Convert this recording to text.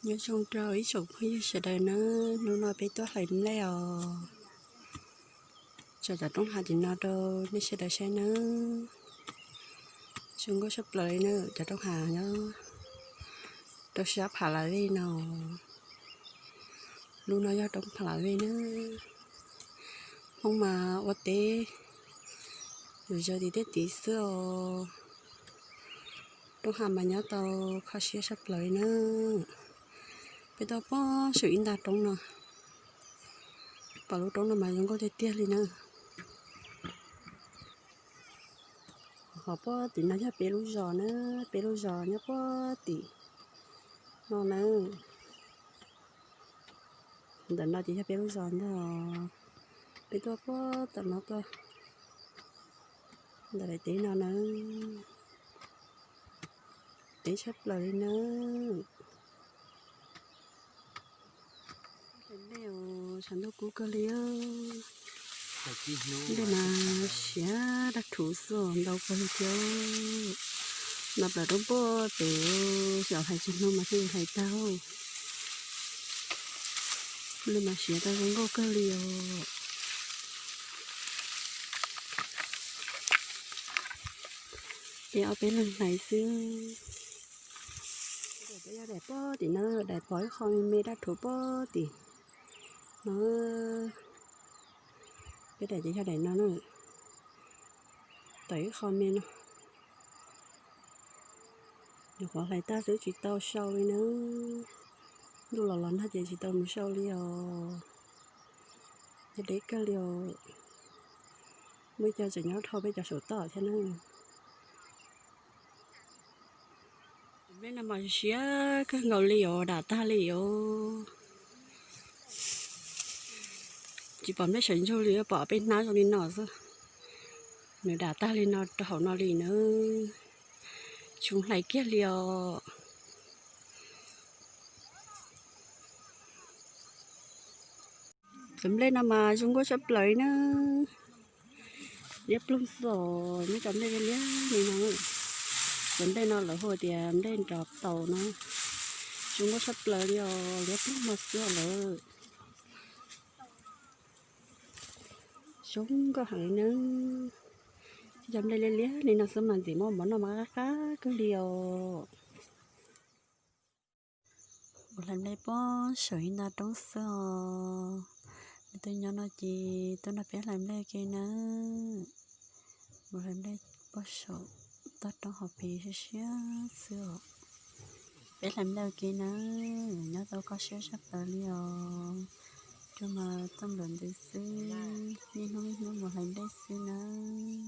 Nyob zoo rau ib tsoom phooj ywg sawv daws nawb, hnub no peb tuaj hlais nplej os. Tso cov roob hav tim no rau nej sawv daws saib nawb. Zoo nkauj tshaj plaws li na, cov roob hav nyob rau sab Pha Las Vej no. Lub no yog roob Pha Las Vej nawb. Hmoob mas ua teb yus zaws tim tej tid xwb os. Roob hav mas nyob tau kho siab tshaj plaws li na. Peb tuaj puag saum ib nta roob no, pom lub roob no mas zoo nkauj tiag tiag li na. Ho puag tim no yog peb lub zos na, peb lub zos nyob puag tim no na. Ntawm no ces yog peb lub zos ntag. Peb tuaj puag tom no tuaj ntawm daim teb no na. Teb tshaj plaws li na. Nplej, tshav ntuj kub kawg li. Nplej mas siav daj rhuv xwb, ntau kawg li thiab. Ntau plaws rau puag pem, xyov hlais tsis hnub mas thiaj li hlais tag. Nplej mas siav tau zoo nkauj kawg li os. Peb ob peb leeg hlais xwb. Peb yog daim puag tim no, daim pom ib qho me me daj rhuv puag tim no. Peb daim ces yog daim no na, tawm ib qho me no. Nyuam qhuav hlais tag xwb tsis tau sau li na. Ntuj los los nag ces tsis tau mus sau li os. Yog deb kawg li os. Muaj ib co tseem nyob dhau peb cov saum toj thiab na. Nplej no mas siav kawg nkaus li os, dam tag li os. Tsis pom nplej sawv ntsug li, pom peb hnab zoo li no xwb. Nws dam tag li no rau hauv no li na. Tsis hlais kiag li os. Cov nplej no mas zoo nkauj tshaj plaws li na. Liab ploog xwb os, muaj cov nplej liab liab li no. Cov nplej no lawv hu tias nplej nrov taus no. Zoo nkauj tshaj plaws li os, liab ploog no xwb lawm. Zoo nkauj heev li na. Cov nplej liab liab li no xwb mas ntxim muaj mov noj mas qab qab kawg li os. Mus hlais nplej puag saum ib nta roob xwb os. Nws twb nyob no ces tuaj nrog peb hlais nplej ua ke nawb. Mus hlais nplej puag saum toj roob hauv pes siab siab xwb os. Peb hlais nplej ua ke nawb, nyob tau kho siab tshaj plaws li os. Tuaj mas tuaj nplawm ntws xwb, niaj hnub niaj hnub mus hlais nplej xwb nawb.